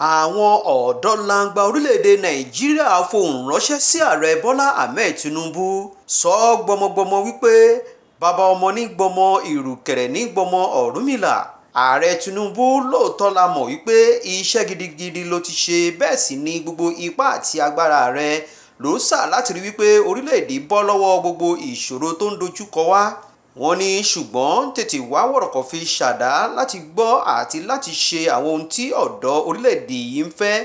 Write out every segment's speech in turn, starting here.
Àwọn ọ̀dọ́langba orílẹ̀-èdè Nàìjíríà fohùn ránṣẹ́ sí Ààrẹ Bọ́lá Ahmed Tinubu, sọ gbọmọgbọmọ wípé bàbá ọmọ ní gbọmọ, ìrùkẹ̀rẹ̀ ní gbọmọ Ọ̀rúnmìlà. Ààrẹ Tinubu, lóòótọ́ la mọ̀ wípé iṣẹ́ gidigidi ló ti ṣe, bẹ́ẹ̀ sì ni gbogbo ipá àti agbára rẹ̀ ló ń sà láti rí wípé orílẹ̀-èdè bọ́ lọ́wọ́ gbogbo ìṣòro tó ń dojú kọ wá. Wọ́n ní ṣùgbọ́n tètè wá wọ̀rọ̀kọ̀ fi ṣàdá láti gbọ́ àti láti ṣe àwọn ohun tí ọ̀dọ́ orílẹ̀-èdè yìí ń fẹ́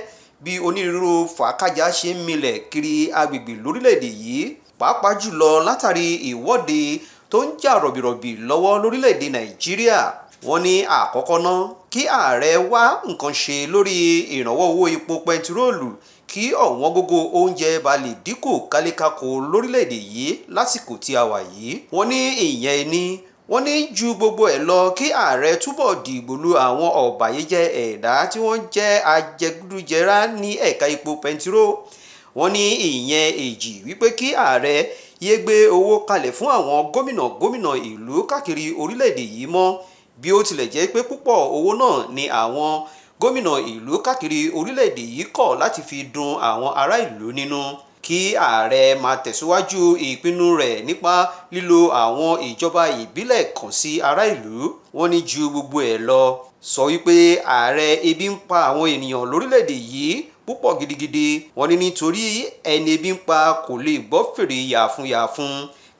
bí onírúurú fàákájàá ṣe ń milẹ̀ kiri agbègbè lórílẹ̀-èdè yìí, pàápàá jùlọ látàrí ìwọ́de tó ń jà rọ̀bìrọ̀bì lọ́wọ́ lórílẹ̀-èdè Nàìjíríà. Wọ́n ní àkọ́kọ́ ná, kí ààrẹ wá nǹkan ṣe lórí ìrànwọ́ owó epo pẹtiróòlù kí ọ̀wọ́ngógó oúnjẹ bá lè dínkù kálékáko lórílẹ̀-èdè yìí lásìkò tí a wà yìí. Wọ́n ní ìyẹn ni. Wọ́n ní ju gbogbo ẹ̀ lọ, kí ààrẹ túbọ̀ dìgbò lu àwọn ọ̀bàyéjẹ́ ẹ̀dá tí wọ́n jẹ́ ajẹgúdújẹrá ní ẹ̀ka epo pẹtiró. Wọ́n ní ìyẹn èjì wípé kí ààrẹ yéé gbé owó kalẹ̀ fún àwọn gómìnà gómìnà ìlú káàkiri orílẹ̀-èdè yìí mọ́, bí ó tilẹ̀ jẹ́ pé púpọ̀ owó náà ni àwọn gómìnà ìlú káàkiri orílẹ̀-èdè yìí kọ̀ láti fi dun àwọn ará ìlú nínú. Kí ààrẹ máa tẹ̀síwájú ìpinnu rẹ̀ nípa lílo àwọn ìjọba ìbílẹ̀ kàn sí ará ìlú. Wọ́n ní ju gbogbo ẹ̀ lọ, sọ wípé ààrẹ, ebi ń pa àwọn ènìyàn lórílẹ̀-èdè yìí púpọ̀ gidigidi. Wọ́n ní nítorí ẹni ebi ń pa kò lè gbọ́ fèrè yàfùnyàfun.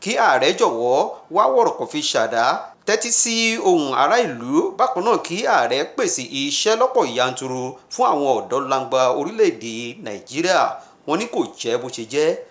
Kí ààrẹ jọ̀wọ́ wá wọ̀rọ̀kọ̀ fi ṣàdá tẹ́tí sí ohùn ará ìlú. Bákan náà, kí ààrẹ pèsè iṣẹ́ lọ́pọ̀ yanturu fún àwọn ọ̀dọ́langba orílẹ̀-èdè Nàìjíríà. Wọ́n ní kò jẹ́ bó ṣe jẹ́.